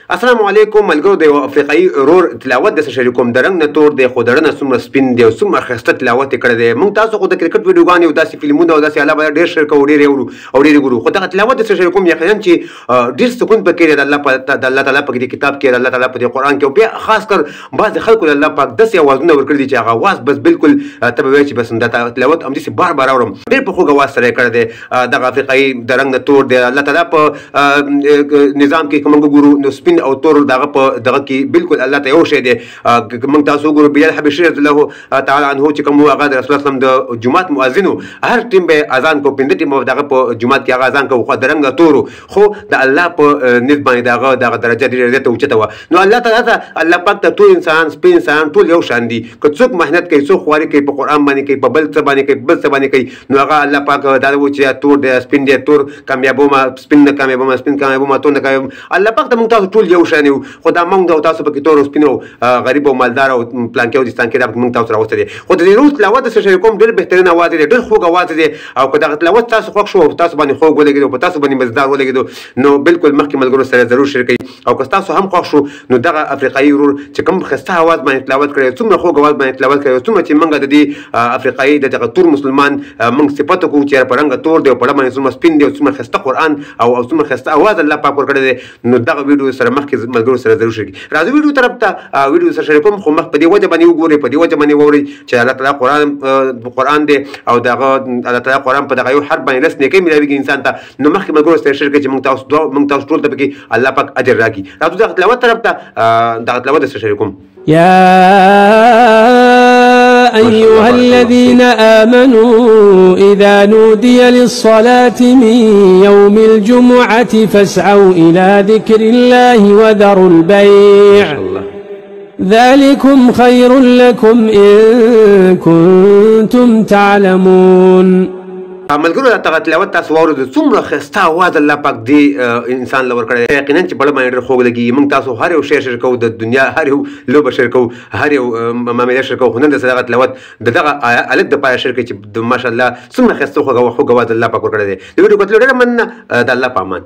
السلام علیکم ملګرو، د یو افریقایي ورور تلاوت درسره شریکوم. د رنګ نه تور دی خو د زړه نه څومره سپین دی او څومره ښایسته تلاوت یې کړی دی. موږ تاسو خو د کرکټ ویډیوګانې او داسې فلمونه او داسې علاوه ډېر شیر کوو، ډېر یې اورو او ډېر یې ګورو، خو دغه تلاوت درسره شریکوم. یقینا چې ډېر سکون پکې دی د الله تعالی په دې کتاب کې، د الله تعالی په دې قرآن کې، او بیا خاص کر بعضې خلکو د الله پاک داسې اوازونه ورکړي دي چې هغه اواز بس بالکل ته به وایې چې بس دا تلاوت همداسې بار بار اورم. ډېر په خوږ اواز سره یې کړی دی. دغه افریقایي د رنګ نه تور دی. الله تعالی په نظام کې که موږ وګورو نو سپین او تور دغه په دغه کې بالکل الله ته یو شی دی. که موږ تاسو وګورو بلال حبشي رضی الله تعالی عنه چې کوم هغه د رسول الله صلی الله علیه وسلم د جومات مؤذن و، هر ټیم به اذان کو، 5 ټیم به دغه په جومات کې هغه اذان کو، خو د رنګ تور و، خو د الله په نزد باندې دغه درجه ډېره زیاته اوچته وه. نو الله تعالی ته الله پاک ته ټول انسانان سپین انسانان ټول یو شان دي. که څوک محنت کوي، څوک خواري کوي، په قرآن باندې کوي، په بل څه باندې کوي، بل څه باندې کوي، نو هغه الله پاک دا و چې تور دی سپین دی، تور کامیابومه، سپین نه کامیابومه، سپین کامیابومه، تور نه کامیابومه. الله پاک ته موږ تاسو ټول یو شان یو، خو دا موږ او تاسو پکې تور او سپین او غریب او مالدار او پلانکې او دستانکې دا موږ تاسو راوستي دي. خو د دې ورور تلاوت درسره شریکوم، ډېر بهترین اواز دی، ډېر خوږ اواز دی. او که دغه تلاوت تاسو خوښ شو او تاسو باندې خوږ ولګېدو، په تاسو باندې مزدار ولګېدو، نو بالکل مخکې ملګرو سره ضرور شریک کړئ. او که تاسو هم خوښ شو نو دغه افریقایي ورور چې کوم ښایسته اواز باندې تلاوت کړی، څومره خوږ اواز باندې تلاوت کړی، څومره چې موږ د دې افریقایي د دغه تور مسلمان موږ صفت وکړو چې په رنګ تور دی او په رنګ باندې څومره سپین دی او څومره ښایسته قرآن او څومره ښایسته اواز الله پاک ورکړی دی، نو دغه ویډیو سره مخکې ملګرو سره ضرور شریک کړئ. راځو ویډیو طرف ته، ویډیو سره شریکوم، خو مخ په دې وجه باندې وګورئ، په دې وجه باندې واورئ چې الله تعالی قرآن دی او دغه الله تعالی قرآن په دغه یو حرف باندې 10 نیکۍ ملاویږي انسان ته. نو مخکې ملګرو سره شریک کړئ چې موږ تاسو ټول ته پکې الله پاک اجر راکړي. راځو دغه تلاوت طرف ته، دغه تلاوت سره شریکوم. يا أيها الذين آمنوا إذا نودي للصلاة من يوم الجمعة فاسعوا إلى ذكر الله وذروا البيع ذلكم خير لكم إن كنتم تعلمون. ملګرو دغه تلاوت تاسو واورېدو، څومره ښایسته اواز الله پاک دې انسان له ورکړی دی. یقینا چې په باندې ډېر خوږ لګي. موږ تاسو هر یو شی شریکوو، د دنیا هر یو لوبه شریکوو، هر یو معامله شریکوو، خو نن درسره دغه تلاوت د دغه هلک دپاره شریک کړئ چې ماشاءالله څومره ښایسته خوږ اواز الله پاک ورکړی دی. د ویډیو کتلو ډېره مننه. د الله په امان.